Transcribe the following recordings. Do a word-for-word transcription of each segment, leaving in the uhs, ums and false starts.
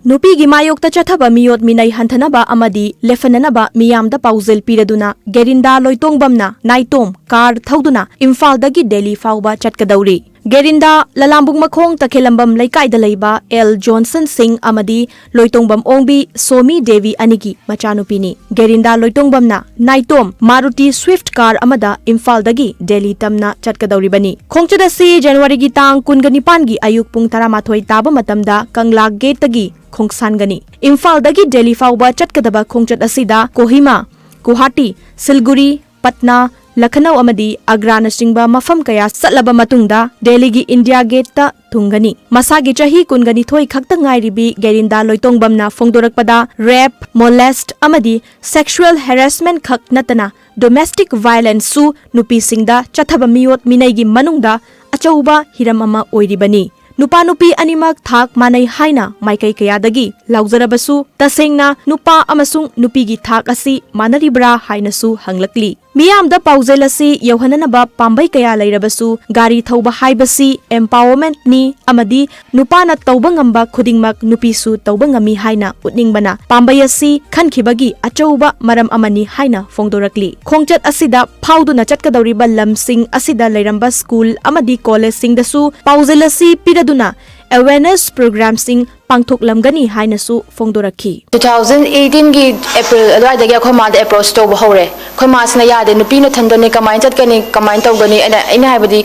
ꯅꯨꯄꯤꯒꯤ ꯃꯥꯌꯣꯛꯇ ꯆꯠꯊꯕ ꯃꯤꯑꯣꯠ ꯃꯤꯅꯩ ꯍꯟꯊꯅꯕ ꯑꯃꯗꯤ ꯂꯦꯞꯍꯟꯅꯅꯕ ꯃꯤꯌꯥꯝꯗ ꯄꯥꯎꯖꯦꯜ ꯄꯤꯔꯗꯨꯅ ꯒꯦꯔꯤꯟꯗꯥ ꯂꯣꯏꯇꯣꯡꯕꯝꯅ ꯅꯥꯏꯇꯣꯝ ꯀꯥꯔ ꯊꯧꯗꯨꯅ ꯏꯝꯐꯥꯜꯗꯒꯤ ꯗꯦꯜꯂꯤ ꯐꯥꯎꯕ ꯆꯠꯀꯗꯧꯔꯤ꯫ ꯒꯦꯔꯤꯟꯗꯥ ꯂꯂꯥꯝꯕꯨꯡ ꯃꯈꯣꯡ ꯇꯈꯦꯂꯝꯕꯝ ꯂꯩꯀꯥꯏꯗ ꯂꯩꯕ ꯑꯦꯜ ꯖꯣꯟꯁꯟ ꯁꯤꯡ ꯑꯃꯗꯤ ꯂꯣꯏꯇꯣꯡꯕꯝ ꯑꯣꯡꯕꯤ ꯁꯣꯃꯤ ꯗꯦꯕꯤ ꯑꯅꯤꯒꯤ ꯃꯆꯥꯅꯨꯄꯤꯅꯤ꯫ ꯒꯦꯔꯤꯟꯗꯥ ꯂꯣꯏꯇꯣꯡꯕꯝꯅ ꯅꯥꯏꯇꯣꯝ ꯃꯥꯔꯨꯇꯤ ꯁ꯭ꯋꯤꯐ꯭ꯠ ꯀꯥꯔ ꯑꯃꯗ ꯏꯝꯐꯥꯜꯗꯒꯤ ꯗꯦꯜꯂꯤ ꯇꯝꯅ ꯆꯠꯀꯗꯧꯔꯤꯕꯅꯤ꯫ ꯈꯣꯡꯆꯠ ꯑꯁꯤ ꯖꯅꯋꯥꯔꯤꯒꯤ ꯇꯥꯡ ꯀꯨꯟꯒ ꯅꯤꯄꯥꯟꯒꯤ ꯑꯌꯨꯛ ꯄꯨꯡ ꯇꯔꯥꯃꯥꯊꯣꯏ ꯇꯥꯕ ꯃꯇꯝꯗ ꯀꯪꯂꯥ ꯒꯦꯠꯇꯒꯤ ꯈꯣꯡꯁꯥꯟꯒꯅꯤ꯫ ꯏꯝꯐꯥꯜꯗꯒꯤ ꯗꯦꯜꯂꯤ ꯐꯥꯎꯕ ꯆꯠꯀꯗꯕ ꯈꯣꯡꯆꯠ ꯑꯁꯤꯗ ꯀꯣꯍꯤꯃꯥ, ꯒꯨꯋꯥꯍꯥꯇꯤ, ꯁꯤꯜꯒꯨꯔꯤ, ꯄꯠꯅꯥ, ꯂꯈꯅꯧ ꯑꯃꯗꯤ ꯑꯒ꯭ꯔꯥꯅꯆꯤꯡꯕ ꯃꯐꯝ ꯀꯌꯥ ꯆꯠꯂꯕ ꯃꯇꯨꯡꯗ ꯗꯦꯜꯂꯤꯒꯤ ꯏꯟꯗꯤꯌꯥ ꯒꯦꯠꯇ ꯊꯨꯡꯒꯅꯤ꯫ ꯃꯁꯥꯒꯤ ꯆꯍꯤ ꯀꯨꯟꯒ ꯅꯤꯊꯣꯏ ꯈꯛꯇ ꯉꯥꯏꯔꯤꯕꯤ ꯒꯦꯔꯤꯟꯗꯥ ꯂꯣꯏꯇꯣꯡꯕꯝꯅ ꯐꯣꯡꯗꯣꯔꯛꯄꯗ ꯔꯦꯞ, ꯃꯣꯂꯦꯁꯠ ꯑꯃꯗꯤ ꯁꯦꯛꯁꯨꯑꯦꯜ ꯍꯦꯔꯥꯁꯃꯦꯟꯠ ꯈꯛ ꯅꯠꯇꯅ ꯗꯣꯃꯦꯁꯇꯤꯛ ꯚꯥꯏꯑꯣꯂꯦꯟꯁꯁꯨ ꯅꯨꯄꯤꯁꯤꯡꯗ ꯆꯠꯊꯕ ꯃꯤꯑꯣꯠ ꯃꯤꯅꯩꯒꯤ ꯃꯅꯨꯡꯗ ꯑꯆꯧꯕ ꯍꯤꯔꯝ ꯑꯃ ꯑꯣꯏꯔꯤꯕꯅꯤ꯫ ꯅꯨꯄꯥ ꯅꯨꯄꯤ ꯑꯅꯤꯃꯛ ꯊꯥꯛ ꯃꯥꯟꯅꯩ ꯍꯥꯏꯅ ꯃꯥꯏꯀꯩ ꯀꯌꯥꯗꯒꯤ ꯂꯥꯎꯖꯔꯕꯁꯨ, ꯇꯁꯦꯡꯅ ꯅꯨꯄꯥ ꯑꯃꯁꯨꯡ ꯅꯨꯄꯤꯒꯤ ꯊꯥꯛ ꯑꯁꯤ ꯃꯥꯟꯅꯔꯤꯕ꯭ꯔꯥ ꯍꯥꯏꯅꯁꯨ ꯍꯪꯂꯛꯂꯤ꯫ ꯃꯤꯌꯥꯝꯗ ꯄꯥꯎꯖꯦꯜ ꯑꯁꯤ ꯌꯧꯍꯟꯅꯅꯕ ꯄꯥꯝꯕꯩ ꯀꯌꯥ ꯂꯩꯔꯕꯁꯨ, ꯒꯥꯔꯤ ꯊꯧꯕ ꯍꯥꯏꯕꯁꯤ empowerment ꯅꯤ ꯑꯃꯗꯤ ꯅꯨꯄꯥꯅ ꯇꯧꯕ ꯉꯝꯕ ꯈꯨꯗꯤꯡꯃꯛ ꯅꯨꯄꯤꯁꯨ ꯇꯧꯕ ꯉꯝꯃꯤ ꯍꯥꯏꯅ ꯎꯠꯅꯤꯡꯕꯅ ꯄꯥꯝꯕꯩ ꯑꯁꯤ ꯈꯟꯈꯤꯕꯒꯤ ꯑꯆꯧꯕ ꯃꯔꯝ ꯑꯃꯅꯤ ꯍꯥꯏꯅ ꯐꯣꯡꯗꯣꯔꯛꯂꯤ꯫ ꯈꯣꯡꯆꯠ ꯑꯁꯤꯗ ꯐꯥꯎꯗꯨꯅ ꯆꯠꯀꯗꯧꯔꯤꯕ ꯂꯝꯁꯤꯡ ꯑꯁꯤꯗ ꯂꯩꯔꯝꯕ ꯁ꯭ꯀꯨꯜ ꯑꯃꯗꯤ ꯀꯣꯂꯦꯖꯁꯤꯡꯗꯁꯨ ꯄꯥꯎꯖꯦꯜ ꯑꯁꯤ ꯄꯤꯔꯗꯨꯅ awareness programꯁꯤꯡ ꯄꯥꯡꯊꯣꯛꯂꯝꯒꯅꯤ ꯍꯥꯏꯅꯁꯨ ꯐꯣꯡꯗꯣꯔꯛꯈꯤ꯫ Two thousand eighteen ꯒꯤ April ꯑꯗꯨꯋꯥꯏꯗꯒꯤ ꯑꯩꯈꯣꯏ ꯃꯥꯗ approach ꯇꯧꯕ ꯍꯧꯔꯦ꯫ ꯑꯩꯈꯣꯏ ꯃꯥꯁꯤꯅ ꯌꯥꯗꯦ, ꯅꯨꯄꯤ ꯅꯊꯟꯗꯅꯤ, ꯀꯃꯥꯏꯅ ꯆꯠꯀꯅꯤ, ꯀꯃꯥꯏꯅ ꯇꯧꯒꯅꯤ? ꯑꯩꯅ, ꯑꯩꯅ ꯍꯥꯏꯕꯗꯤ,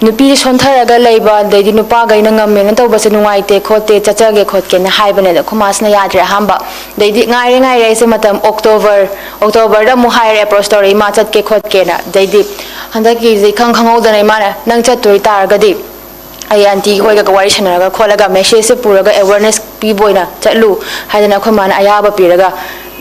ꯅꯨꯄꯤ ꯁꯣꯟꯊꯔꯒ ꯂꯩꯕ, ꯑꯗꯩꯗꯤ ꯅꯨꯄꯥꯈꯩꯅ ꯉꯝꯃꯦꯅ ꯇꯧꯕꯁꯦ ꯅꯨꯡꯉꯥꯏꯇꯦ ꯈꯣꯠꯇꯦ, ꯆꯠꯆꯒꯦ ꯈꯣꯠꯀꯦꯅ ꯍꯥꯏꯕꯅꯦ꯫ ꯑꯗꯣ ꯑꯩꯈꯣꯏ ꯃꯥꯁꯤꯅ ꯌꯥꯗ꯭ꯔꯦ ꯑꯍꯥꯟꯕ꯫ ꯑꯗꯩꯗꯤ ꯉꯥꯏꯔꯦ ꯉꯥꯏꯔꯦ ꯑꯩꯁꯦ ꯃꯇꯝ October, Octoberꯗ ꯑꯃꯨꯛ ꯍꯥꯏꯔꯦ, approach ꯇꯧꯔꯛꯏ, ꯃꯥ ꯆꯠꯀꯦ ꯈꯣꯠꯀꯦꯅ꯫ ꯑꯗꯩꯗꯤ ꯍꯟꯗꯛꯀꯤꯁꯦ ꯏꯈꯪ ꯈꯪꯍꯧꯗꯅ ꯏꯃꯥꯅ, "ꯅꯪ ꯆꯠꯇꯣꯏ ꯇꯥꯔꯒꯗꯤ ꯑꯩ aunty ꯍꯣꯏꯒ ꯋꯥꯔꯤ ꯁꯥꯟꯅꯔꯒ ꯈꯣꯠꯂꯒ messageꯁꯦ ꯄꯨꯔꯒ awareness ꯄꯤꯕ ꯑꯣꯏꯅ ꯆꯠꯂꯨ" ꯍꯥꯏꯗꯅ ꯑꯩꯈꯣꯏ ꯃꯥꯅ ꯑꯌꯥꯕ ꯄꯤꯔꯒ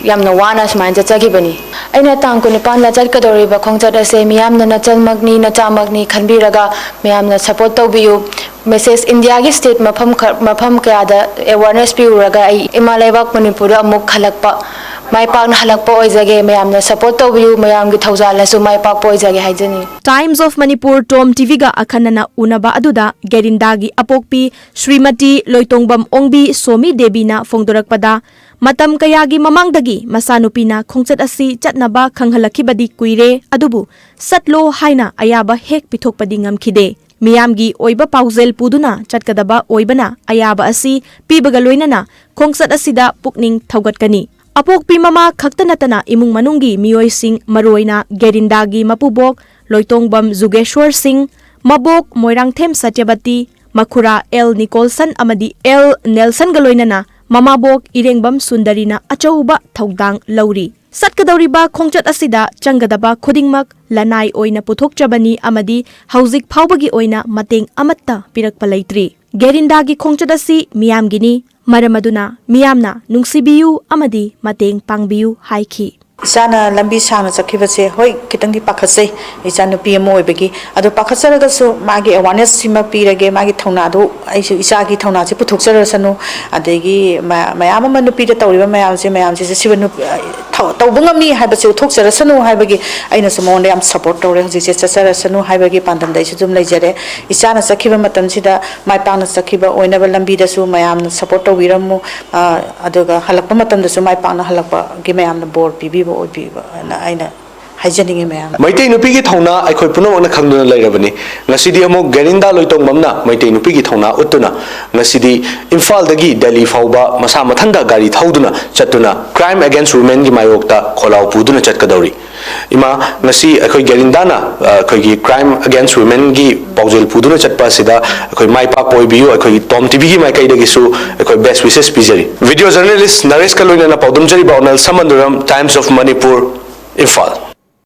ꯌꯥꯝꯅ ꯋꯥꯅ ꯁꯨꯃꯥꯏꯅ ꯆꯠꯆꯈꯤꯕꯅꯤ꯫ ꯑꯩꯅ ꯇꯥꯡ ꯀꯨꯟꯅꯤꯄꯥꯟꯗ ꯆꯠꯀꯗꯧꯔꯤꯕ ꯈꯣꯡꯆꯠ ꯑꯁꯦ ꯃꯤꯌꯥꯝꯅ ꯅꯆꯜꯃꯛꯅꯤ, ꯅꯆꯥꯃꯛꯅꯤ ꯈꯟꯕꯤꯔꯒ ꯃꯌꯥꯝꯅ support ꯇꯧꯕꯤꯌꯨ꯫ Message ꯏꯟꯗꯤꯌꯥꯒꯤ state ꯃꯐꯝ ꯈ-, ꯃꯐꯝ ꯀꯌꯥꯗ awareness ꯄꯤꯔꯨꯔꯒ ꯑꯩ ꯏꯃꯥ ꯂꯩꯕꯥꯛ ꯃꯅꯤꯄꯨꯔꯗ ꯑꯃꯨꯛ ꯍꯜꯂꯛꯄ ꯃꯥꯏ ꯄꯥꯛꯅ ꯍꯜꯂꯛꯄ ꯑꯣꯏꯖꯒꯦ꯫ ꯃꯌꯥꯝꯅ ꯁꯄꯣꯔꯠ ꯇꯧꯕꯤꯌꯨ꯫ ꯃꯌꯥꯝꯒꯤ ꯊꯧꯖꯥꯜꯅꯁꯨ ꯃꯥꯏ ꯄꯥꯛꯄ ꯑꯣꯏꯖꯒꯦ ꯍꯥꯏꯖꯅꯤꯡꯏ꯫ Times of Manipur Tom T V ꯒ ꯑꯈꯟꯅꯅ ꯎꯅꯕ ꯑꯗꯨꯗ ꯒꯦꯔꯤꯟꯗꯥꯒꯤ ꯑꯄꯣꯛꯄꯤ ꯁ꯭ꯔꯤꯃꯇꯤ ꯂꯣꯏꯇꯣꯡꯕꯝ ꯑꯣꯡꯕꯤ ꯁꯣꯃꯤ ꯗꯦꯕꯤꯅ ꯐꯣꯡꯗꯣꯔꯛꯄꯗ, ꯃꯇꯝ ꯀꯌꯥꯒꯤ ꯃꯃꯥꯡꯗꯒꯤ ꯃꯆꯥꯅꯨꯄꯤꯅ ꯈꯣꯡꯆꯠ ꯑꯁꯤ ꯆꯠꯅꯕ ꯈꯪꯍꯜꯂꯛꯈꯤꯕꯗꯤ ꯀꯨꯏꯔꯦ, ꯑꯗꯨꯕꯨ ꯆꯠꯂꯣ ꯍꯥꯏꯅ ꯑꯌꯥꯕ ꯍꯦꯛ ꯄꯤꯊꯣꯛꯄꯗꯤ ꯉꯝꯈꯤꯗꯦ꯫ ꯃꯤꯌꯥꯝꯒꯤ ꯑꯣꯏꯕ ꯄꯥꯎꯖꯦꯜ ꯄꯨꯗꯨꯅ ꯆꯠꯀꯗꯕ ꯑꯣꯏꯕꯅ ꯑꯌꯥꯕ ꯑꯁꯤ ꯄꯤꯕꯒ ꯂꯣꯏꯅꯅ ꯈꯣꯡꯆꯠ ꯑꯁꯤꯗ ꯄꯨꯛꯅꯤꯡ ꯊꯧꯒꯠꯀꯅꯤ꯫ ꯑꯄꯣꯛꯄꯤ ꯃꯃꯥ ꯈꯛꯇ ꯅꯠꯇꯅ ꯏꯃꯨꯡ ꯃꯅꯨꯡꯒꯤ ꯃꯤꯑꯣꯏꯁꯤꯡ, ꯃꯔꯨꯑꯣꯏꯅ ꯒꯦꯔꯤꯟꯗꯥꯒꯤ ꯃꯄꯨꯕꯣꯛ ꯂꯣꯏꯇꯣꯡꯕꯝ ꯖꯨꯒꯦꯁ꯭ꯋꯔ ꯁꯤꯡ, ꯃꯕꯣꯛ ꯃꯣꯏꯔꯥꯡꯊꯦꯝ ꯁꯇ꯭ꯌꯕꯇꯤ, ꯃꯈꯨꯔꯥ ꯑꯦꯜ ꯅꯤꯀꯣꯜꯁꯟ ꯑꯃꯗꯤ ꯑꯦꯜ ꯅꯦꯜꯁꯟꯒ ꯂꯣꯏꯅꯅ ꯃꯃꯥꯕꯣꯛ ꯏꯔꯦꯡꯕꯝ ꯁꯨꯟꯗꯔꯤꯅ ꯑꯆꯧꯕ ꯊꯧꯗꯥꯡ ꯂꯧꯔꯤ꯫ ꯆꯠꯀꯗꯧꯔꯤꯕ ꯈꯣꯡꯆꯠ ꯑꯁꯤꯗ ꯆꯪꯒꯗꯕ ꯈꯨꯗꯤꯡꯃꯛ ꯂꯅꯥꯏ ꯑꯣꯏꯅ ꯄꯨꯊꯣꯛꯆꯕꯅꯤ ꯑꯃꯗꯤ ꯍꯧꯖꯤꯛ ꯐꯥꯎꯕꯒꯤ ꯑꯣꯏꯅ ꯃꯇꯦꯡ ꯑꯃꯠꯇ ꯄꯤꯔꯛꯄ ꯂꯩꯇ꯭ꯔꯤ꯫ ꯒꯦꯔꯤꯟꯗꯥꯒꯤ ꯈꯣꯡꯆꯠ ꯑꯁꯤ ꯃꯤꯌꯥꯝꯒꯤꯅꯤ, ꯃꯔꯝ ꯑꯗꯨꯅ ꯃꯤꯌꯥꯝꯅ ꯅꯨꯡꯁꯤꯕꯤꯌꯨ ꯑꯃꯗꯤ ꯃꯇꯦꯡ ꯄꯥꯡꯕꯤꯌꯨ ꯍꯥꯏꯈꯤ꯫ ꯏꯆꯥꯅ ꯂꯝꯕꯤ ꯁꯥꯡꯅ ꯆꯠꯈꯤꯕꯁꯦ, ꯍꯣꯏ, ꯈꯤꯇꯪꯗꯤ ꯄꯥꯈꯠꯆꯩ, ꯏꯆꯥ ꯅꯨꯄꯤ ꯑꯃ ꯑꯣꯏꯕꯒꯤ꯫ ꯑꯗꯣ ꯄꯥꯈꯠꯆꯔꯒꯁꯨ ꯃꯥꯒꯤ awareness ꯁꯤꯃ ꯄꯤꯔꯒꯦ, ꯃꯥꯒꯤ ꯊꯧꯅꯥꯗꯨ ꯑꯩꯁꯨ ꯏꯆꯥꯒꯤ ꯊꯧꯅꯥꯁꯦ ꯄꯨꯊꯣꯛꯆꯔꯁꯅꯨ꯫ ꯑꯗꯒꯤ ꯃ-, ꯃꯌꯥꯝ ꯑꯃ ꯅꯨꯄꯤꯗ ꯇꯧꯔꯤꯕ ꯃꯌꯥꯝꯁꯦ, ꯃꯌꯥꯝꯁꯤꯁꯨ ꯁꯤꯕ ꯅꯨ-, ꯊꯧ-, ꯇꯧꯕ ꯉꯝꯃꯤ ꯍꯥꯏꯕꯁꯦ ꯎꯠꯊꯣꯛꯆꯔꯁꯅꯨ ꯍꯥꯏꯕꯒꯤ ꯑꯩꯅꯁꯨ ꯃꯉꯣꯟꯗ ꯌꯥꯝ support ꯇꯧꯔꯦ꯫ ꯍꯧꯖꯤꯛꯁꯦ ꯆꯠꯆꯔꯁꯅꯨ ꯍꯥꯏꯕꯒꯤ ꯄꯥꯟꯗꯝꯗ ꯑꯩꯁꯨ ꯑꯗꯨꯝ ꯂꯩꯖꯔꯦ꯫ ꯏꯆꯥꯅ ꯆꯠꯈꯤꯕ ꯃꯇꯝꯁꯤꯗ ꯃꯥꯏ ꯄꯥꯛꯅ ꯆꯠꯈꯤꯕ ꯑꯣꯏꯅꯕ ꯂꯝꯕꯤꯗꯁꯨ ꯃꯌꯥꯝꯅ support ꯇꯧꯕꯤꯔꯝꯃꯨ꯫ ꯑ, ꯑꯗꯨꯒ ꯍꯜꯂꯛꯄ ꯃꯇꯝꯗꯁꯨ ꯃꯥꯏ ꯄꯥꯛꯅ ꯍꯜꯂꯛꯄꯒꯤ ꯃꯌꯥꯝꯅ ꯕꯣꯔ ꯄꯤꯕꯤꯕ ꯑꯣꯏꯕꯤꯕꯅ ꯑꯩꯅ ꯍꯥꯏꯖꯅꯤꯡꯉꯤ ꯃꯌꯥꯝ꯫ ꯃꯩꯇꯩ ꯅꯨꯄꯤꯒꯤ ꯊꯧꯅꯥ ꯑꯩꯈꯣꯏ ꯄꯨꯝꯅꯃꯛꯅ ꯈꯪꯗꯨꯅ ꯂꯩꯔꯕꯅꯤ꯫ ꯉꯁꯤꯗꯤ ꯑꯃꯨꯛ ꯒꯦꯔꯤꯟꯗꯥ ꯂꯣꯏꯇꯣꯡꯕꯝꯅ ꯃꯩꯇꯩ ꯅꯨꯄꯤꯒꯤ ꯊꯧꯅꯥ ꯎꯠꯇꯨꯅ ꯉꯁꯤꯗꯤ ꯏꯝꯐꯥꯜꯗꯒꯤ ꯗꯦꯜꯂꯤ ꯐꯥꯎꯕ ꯃꯁꯥ ꯃꯊꯟꯇ ꯒꯥꯔꯤ ꯊꯧꯗꯨꯅ ꯆꯠꯇꯨꯅ crime against womenꯒꯤ ꯃꯥꯌꯣꯛꯇ ꯈꯣꯜꯂꯥꯎ ꯄꯨꯗꯨꯅ ꯆꯠꯀꯗꯧꯔꯤ꯫ ꯏꯃꯥ, ꯉꯁꯤ ꯑꯩꯈꯣꯏ ꯒꯦꯔꯤꯟꯗꯥꯅ, ꯑ, ꯑꯩꯈꯣꯏꯒꯤ crime against womenꯒꯤ ꯄꯥꯎꯖꯦꯜ ꯄꯨꯗꯨꯅ ꯆꯠꯄ ꯑꯁꯤꯗ ꯑꯩꯈꯣꯏ ꯃꯥꯏ ꯄꯥꯛꯄ ꯑꯣꯏꯕꯤꯌꯨ꯫ ꯑꯩꯈꯣꯏꯒꯤ Tom TVꯒꯤ ꯃꯥꯏꯀꯩꯗꯒꯤꯁꯨ ꯑꯩꯈꯣꯏ best wishes ꯄꯤꯖꯔꯤ꯫ Video journalist ꯅꯔꯦꯁꯀ ꯂꯣꯏꯅꯅ ꯄꯥꯎꯗꯝꯖꯔꯤꯕ ꯑꯣꯅꯜ ꯁꯃꯟꯗꯨꯔꯝ, Times of Manipur, ꯏꯝꯐꯥꯜ꯫